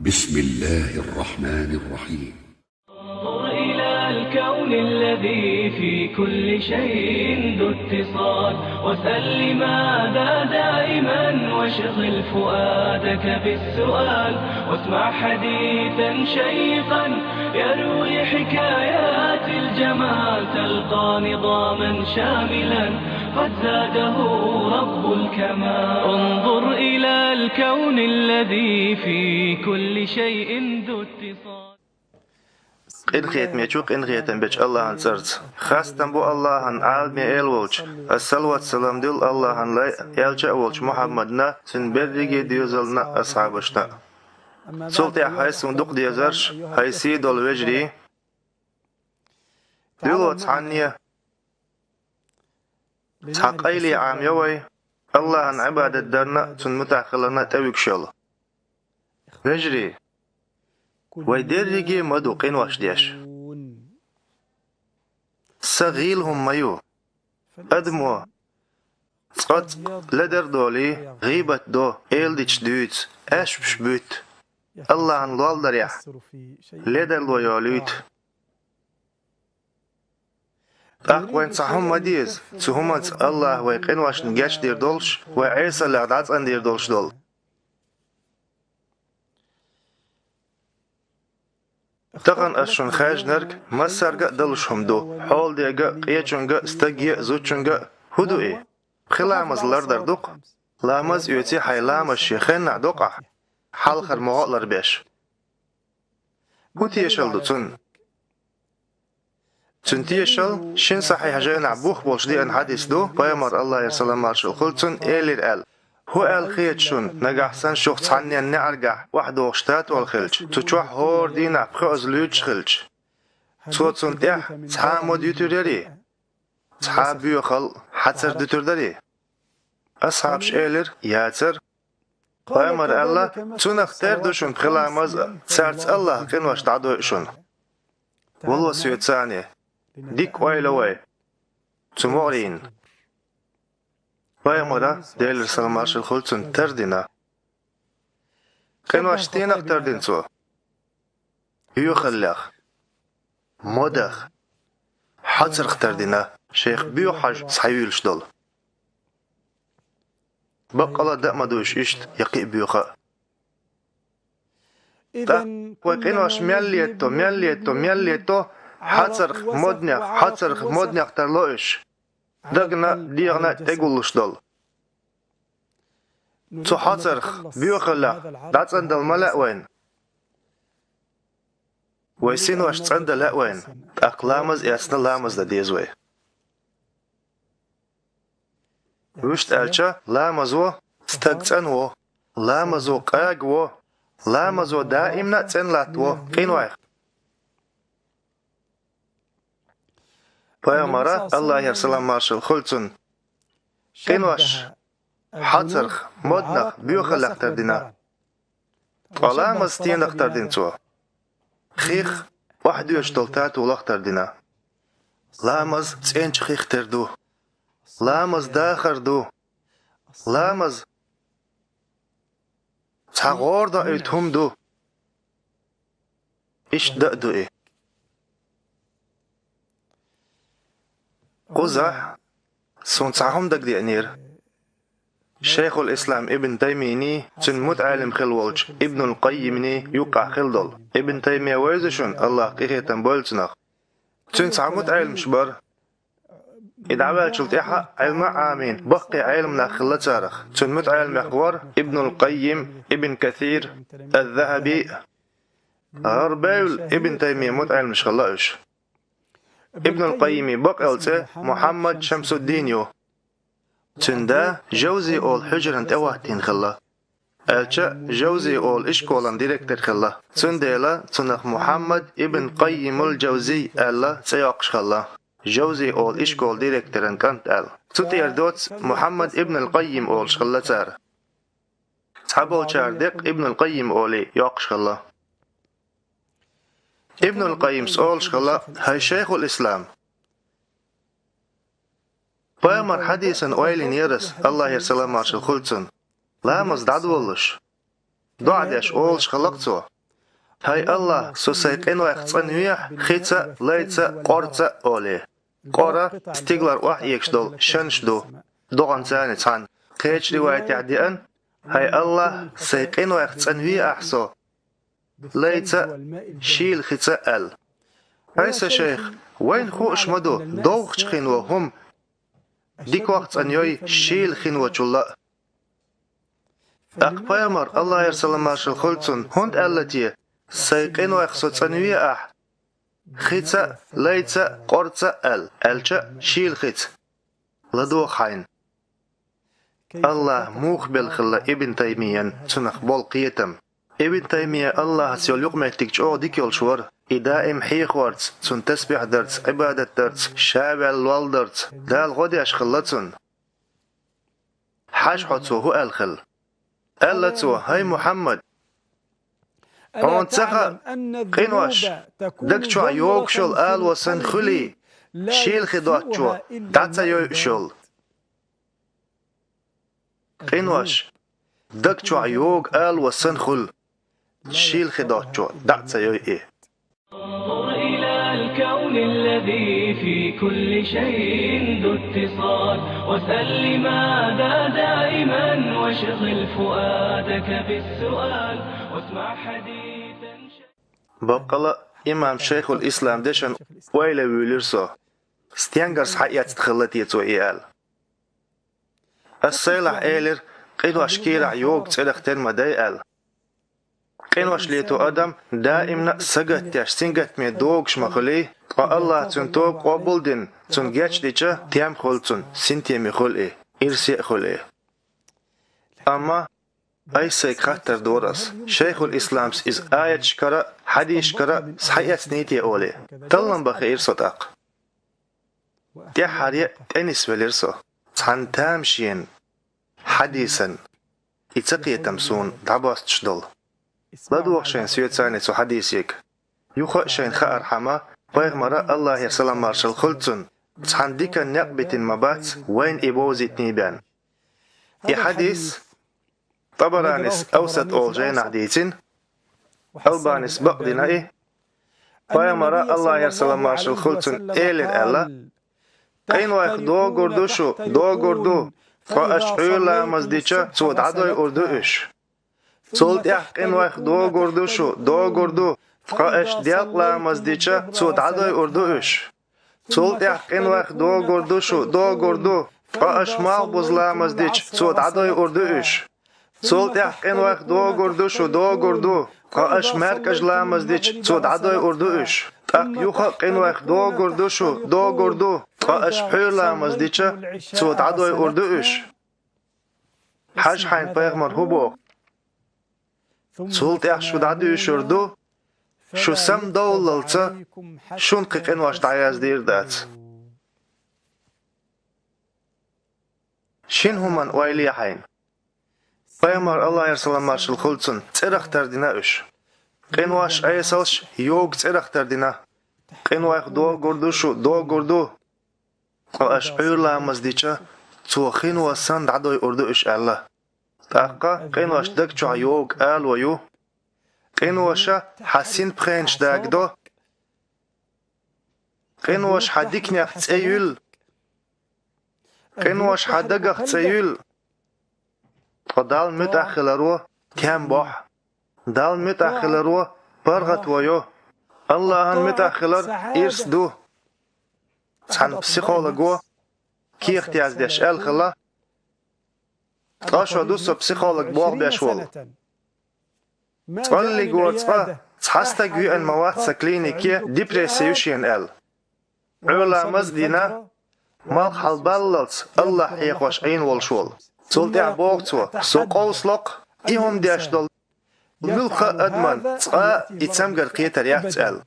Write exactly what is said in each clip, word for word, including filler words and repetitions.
بسم الله الرحمن الرحيم. انظر إلى الكون الذي في كل شيء ذو اتصال، واسأل لماذا دائما، واشغل فؤادك بالسؤال، واسمع حديثا شيقا يروي حكايات الجمال، تلقى نظاما شاملا قد زاده رب الكمال. انظر إلى الكون الذي في كل شيء ذو اتصال. Къинхетамечу, къинхетам бечу Аллахьан цӀарца. Хастам бу Аллахьан, Ӏаламийн Эла волчу. Ас салават-салам дуьллу Аллахьан лай а, элча а волчу Мухьаммадна, цуьнан берриге а доьзална а, асхьабашна а. Цул тӀаьхьа хьайсунна дукха дезарш, хьайн сий долу вежарий. Дуьлло цхьанне. Цхьа къайле Ӏамайо вай, Аллахьан Ӏибадат дарна а, Цунна муьтӀахь хиларна а тӀевуьгуш йолу. Вежарий, вай дерриге а ма ду къинош деш. Сан гӀийла хӀума ма ю. Адамо цкъацкъа ледар а долий, гӀийбат до, эладиташ дуьйцу, аьшпаш буьтту, Аллахьан лолдарехь ледарло йолуьйту. ТӀаккха вайна цхьа хӀума ма деза, цу хӀуманца Аллахьа вай къиношна гечдийр долуш, вай Ӏесаллех дӀацӀандийр долуш долу. Тахана ас шуна хаьжнарг массаьрга а далуш хӀума ду, хьолдега а, къечуьнга а, стаге а, зудчуьнга а. ХӀун ду и? Пхи ламаз лардар ду-кх. Ламаз оьций хьайн ламаз шен хеннахь докъахь, хьалхара могӀа а ларбеш. ХӀун тешалла ду цунна? Цуьнан тешалла шина сахьихь жайнахь бух болуш деана хьадис ду, пайхамар, Аллахьера салам-маршалла хуьлда цунна, элира аьлла: «ХӀун аьлла хета шуна, нагахь санна шух цхьаннен неӀаргахь охьадогӀуш татол хилча, цу чохь хӀора дийнахь пхоьазза луьйчуш хилча, цо цунна тӀехь цхьа а мода юьтур ярий? Цхьа а боьхалла, хьацар дуьтур дарий?» Асхьабаша элира: «Яцара». Пайхамара аьлла: «Цунах тера ду шуна пхи ламаз а, цаьрца Аллахьа къинош дӀадойу шуна». Вало соьца царна, дика ойла вай цу могӀарийн. Пайхамара, Делера салам-маршалла хуьлда цунна, тардина. Къинош стенах тардина цо? Боьхаллех, модах, хьацарх тардина, шайх боьха хьажа схьайуьйлуш долу. Баккъала а дан а ма ду уьш иштта, я кхин а боьха а. ТӀаккха вай къинош мел летто, мел летто, мел летто, хьацарх, моднех, хьацарх, моднех тарло уьш. Дагна а, дегӀана а тӀегуллуш долу. Цу хьацарх, боьхаллех дӀацӀандала ма лаьа вайна. Вай синош цӀандан лаьа вайна, тӀаккха ламаз эцна ламаз дан деза вай. Вуьшта аьлча, ламазо стаг цӀанво, ламазо къагво, ламазо даимна а цӀена латтаво къинойх. Пайхамара, Аллахьера салам-маршалла хуьлда цунна, къинош хьацарх, моднах, боьхаллех тардина. Ткъа ламаз стенах тардина цо? Хих охьадоьшуш долу татолах тардина. Ламаз цӀеначу хих тера ду. Ламаз дахар ду. Ламаз цхьа гӀора доуьйту хӀума ду. Иштта дан а ду и. Кхузахь суна цхьа хӀума дагадеанера. Шайхул-Ислам Ибн Таймийний, цуьнан мутаӀеллим хилла волчу Ибнул-Къаййимний юккъахь хилла долу. Ибн Таймия вевза шуна, Аллахь къинхетам бойла цунах. Цуьнан цхьа мутаӀеллимаш бара. И дӀаваьллачул тӀаьхьа Ӏилма а Ӏамийна, баккхий Ӏелам нах хилла царах. Цуьнан мутаӀеллимех вара Ибнул-Къаййим, Ибн Касир, аз-Захаби. ГӀарбевлла Ибн Таймия мутаӀеллимаш хилла уьш. Ибнул-Къаййимий бакъ йолу цӀе Мухьаммад Шамсуддин ю. Цуьнан да Жавзи олу хьуьжаран тӀе хӀоттийна хилла. Аьлча, Жавзи олу ишколан директор хилла. Цундела цунах Мухьаммад ибн Къаййимул Жавзий аьлла цӀе йоккхуш хилла. Жавзи олу ишколан директоран кӀант аьлла. Цу тӀера доцу Мухьаммад ибнул Къаййим олуш хилла цара. Цхьаболчара деккъа Ибнул Къаййим олий йоккхуш хилла. Ибнул Къаййимс олуш хилла: «ХӀай Шайхул-Ислам, пайхамар хьадисана ойла йинера ас, Аллахьера салам-маршалла хуьлда цунна, ламаз дӀадолалуш. доӀа деш олуш хилла-кх цо: «ХӀай АллахӀ, со сайн къинойх цӀанвехьа хица а, лайца а, къорца а», — олий. Къора стигалара охьаэгаш долу шанаш ду, догӀанца цхьаьна. Кхечу риваятехь деана: «ХӀай АллахӀ, сайн къинойх цӀанве ахь со лайца а, шийла хица а», — аьлла. Ай сан шайх, вайна хууш ма ду довхачу хино хӀума дикох цӀанйой, шийла хиночул а. ТӀаккха пайхамар, АллахӀера салам-маршалла хуьлда цунна, хӀунда аьлла те: «Сайн къинойх со цӀанве ахь хица а, лайца а, къорца а», — аьлла, аьлча а шийла хица? ЛадогӀа хьайна. АллахӀ муха белла хилла Ибн Таймиян, цунах болу кхетам. Ибн Таймия АллахӀаца йолу юкъаметтиг чӀогӀа дика йолуш вара, и даим хьехорца, цунна тасбихь дарца, Ӏибадат дарца, ша ваьлла лолла дарца Дала гӀо деш хилла цунна. Хьажа хьо цо хӀун аьлла хилла. Аьлла цо: «ХӀай Мухьаммад, хьуна ца хаьа, къинош даг чохь йогуш йолу ало санна хуьлий, шийла хи доцучо дӀа ца йойуш йолу?» Къинош даг чохь йогу ало санна хуьлу, шийла хи доцучо дӀа а ца йойу и. انظر إلى الكون الذي في كل شيء ذو اتصال، واسأل لماذا دائما، واشغل فؤادك بالسؤال، واسمع حديثا. Баккъала имам Шайхул-Ислам дешан ойла вуьйлира со. Стенгара схьаэцна хилла те цо и аьлла. Ас сайлахь элира, къинош кийрахь йогу цӀерах тера ма дай аьлла. Къинош лето адам даимна а сагатдеш, сингаттаме догуш ма хуьлий, ткъа АллахӀа цуьнан тоба къобал а дина, цунна гечдича, тем а хуьлу цунна, синтеме хуьлу и, ирсе а хуьлу и. Амма айса сайга хаттар дора ас, Шайхул-Исламс иза аяташкара а, хьадисашкара а схьаэцний те олий, таллам бан хиира со тӀаккха. ТӀаьххьара а тӀенисвелира со. Цхьана тамашийна хьадисана и ца кхетам суна дӀабостуш долу. ЛадогӀа шайна соьца цу хьадисега. Юха а шайна хаархьама, пайхамара, АллахӀера салам-маршалла хуьлда цунна, цхьана диканна некъ битина ма бац вайна и бовзийтиний бен. И хьадис ТӀабаранис Авсат олу жайнахь дийцина, Албанис бакъдина и, пайхамара, АллахӀера салам-маршалла хуьлда цунна, элира аьлла: «Къинойх догур ду шу, догур ду, ткъа аша Ӏуьйра ламаз дича, цо дӀадойур ду уьш. Цул тӀаьхьа къинойх догур ду шу, догур ду, ткъа аша делкъа ламаз дича, цо дӀадойур ду уьш. Цул тӀаьхьа къинойх догур ду шу, догур ду, ткъа аша малхбуза ламаз дича, цо дӀадойур ду уьш. Цул тӀаьхьа къинойх догур ду шу, догур ду, ткъа аша маьркӀажа ламаз дича, цо дӀадойур ду уьш. ТӀаккха юха а къинойх догур ду шу, догур ду, ткъа аша пхьуьйра ламаз дича, цо дӀадойур ду уьш». Хьажа хьайна пайхамар хӀун боху: «Цул тӀаьхьа шу дӀадуьйшур ду, шу самадовллалца шуна кхин къинош дӀаяздийр дац». Шина хӀуманна ойла е хьайна. Пайхамар, АллахӀера салам-маршалла хуьлда цунна, цӀерах тардина уьш. Къинош, Ӏесалш йогу цӀерах тардина. Къинойх догур ду шу, догур ду. Ткъа аша Ӏуьйра ламаз дича, цо хино санна дӀадойур ду уьш аьлла. ТӀаккха къинош даг чохь йогу ало ю. Къиноша хьан синпхенаш дагадо. Къиноша хьан диканех цӀе юьллу. Къиноша хьан дагах цӀе юьллу. Ткъа Далла муьтӀахь хиларо тем бохьу. Далла муьтӀахь хиларо паргӀато йо. АллахӀан муьтӀахь хилар ирс ду. Цхьана психолого кехат яздеш аьлла хилла: «Ткъа шо ду со психолог болх беш волу. ЦӀаллиго цкъа цхьа стаг веана ма вац сан клинике, депресси ю шена», — аьлла. Ӏуьйра ламаз а дина, малх хьалабаллалц АллахӀ хьехош Ӏийна волуш волу. Цул тӀаьхьа боху цо: «Со къовсало-кх, и хӀума деш долу муьлхха а адаман цкъа а и цамгар кхетар яц», — аьлла.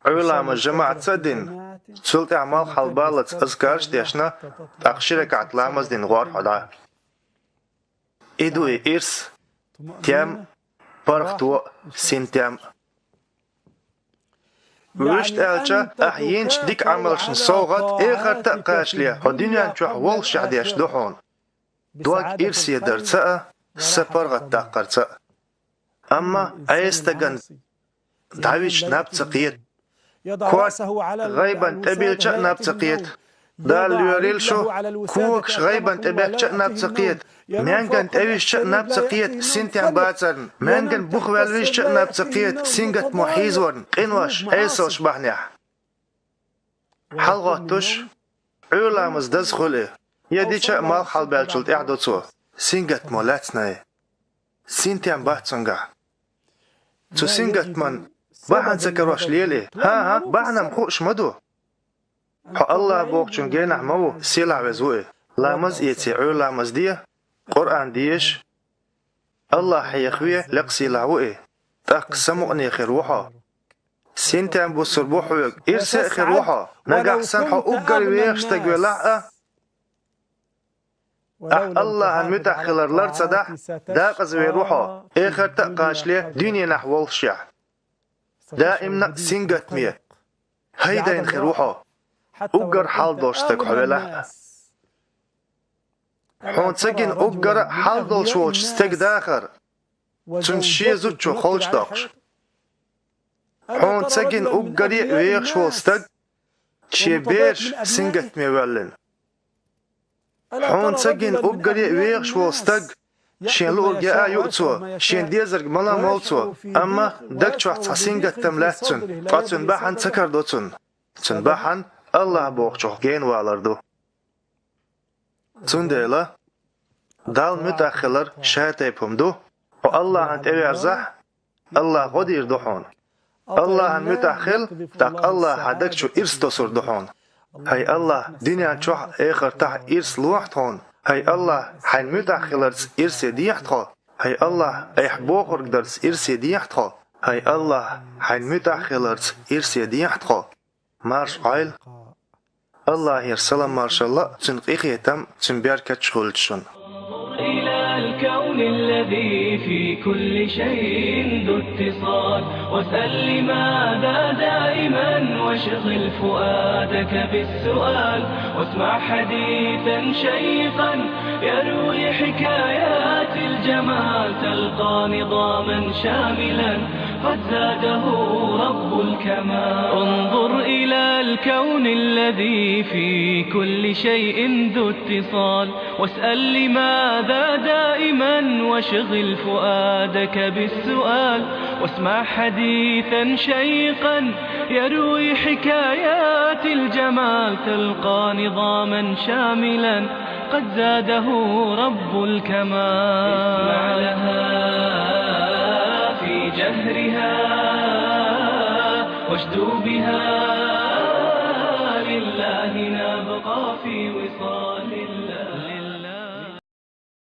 Ӏуьйра ламаз жамаӀатца а дина, цул тӀаьхьа малх хьалабаллалц азкарш а дешна, тӀаккха ши ракаӀат ламаз а дина гӀор хьо дӀа. И ду и ирс, тем, паргӀато, синтем. Вуьшта аьлча, ахь йинчу дика Ӏамалшна совгӀат эхарта а кхачале хьо дуьнен чохь воллушехь деш ду хьуна. Дог ирсе дарца а, са паргӀатдаккхарца а. Амма Ӏе стагана дӀавича наб ца кхета. Кот гӀайбанна тӀебиллача а наб ца кхета. Дала лоьрийла шу когаш гӀайбанна тӀебехкача а наб ца кхета. Маьнганна тӀевисча а наб ца кхета, синтем бацарна. Маьнганна бух ваьлла висча а наб ца кхета, сингаттамо хьийзаварна, къинош, Ӏесалш бахьанехь. ХьалагӀоттуш, Ӏуьйра ламаз даза хуьлу и. Я дича а малх хьалабаьллачул тӀаьхьа до цо, сингаттамо лаьцна и. Синтем бац цуьнгахь. Цу сингаттаман бахьана ца карош лела и. ХӀан-хӀа, бахьана-м хууш ма ду. Хьо АллахӀ бохучун генахь ма ву, сийлахь веза ву и. Ламаз эций, Ӏуьйра ламаз де, Къуръан деша, АллахӀ хьехаве, лекха сийлахь ву и. ТӀаккха самукъане хир ву хьо. Синтем буссур бу хьоьга, ирсе а хир ву хьо. Нагахь санна хьо уггар вехаш стаг велахь а, ахь АллахӀан муьтӀахь хилар лар ца дахь, декъаза вер ву хьо, эхарта а кхачале, дуьненахь воллушехь. Даимна а сингаттаме, хӀайдайна хир ву хьо. Уггар хьал долуш стаг хьо велахь а. Хьуна ца гина уггар а хьал долуш волчу стеган дахар, цуьнан шен зудчо холчадоккхуш. Хьуна ца гина уггаре а вехаш волу стаг, шен бераш сингаттаме воьллина. Хьуна ца гина уггаре а вехаш волу стаг, шен луург яа а юу цо, шен дезарг мала а молу цо, амма даг чохь цхьа сингаттам лаьтта цуьнан, ткъа цуьнан бахьана ца карадо цунна. Цуьнан бахьана АллахӀ бохучух генавалар ду. Цундела Далла муьтӀахь хилар ша тайпа хӀума ду. Хьо АллахӀана тӀеверзахь, АллахӀ гӀо дийр ду хьуна. АллахӀана муьтӀахь хила, тӀаккха АллахӀ хьан даг чу ирс тосур ду хьуна. ХӀай АллахӀ, дуьнен чохь а, эхартахь а ирс лохьа тхуна. ХӀай АллахӀ, хьайна муьтӀахь хиларца ирсе дехьа тхо. ХӀай АллахӀ, айхьа бохург дарца ирсе дехьа тхо. ХӀай АллахӀ, хьайна муьтӀахь хиларца ирсе дехьа тхо. Марша Ӏойла. АллахӀера салам-маршалла а, Цуьнан къинхетам а, Цуьнан беркаташ а хуьлда шуна. انظر إلى الكون الذي في كل شيء ذو اتصال، واسأل لماذا دائما، واشغل فؤادك بالسؤال، واسمع حديثا شيقا يروي حكايات الجمال، تلقى نظاما شاملا قد زاده رب الكمال. انظر إلى الكون الذي في كل شيء ذو اتصال، واسأل لماذا دائما، واشغل فؤادك بالسؤال، واسمع حديثا شيقا يروي حكايات الجمال، تلقى نظاما شاملا قد زاده رب الكمال. اسمع لها في جهرها، واشدو بها، لله نبقى في وصال الله.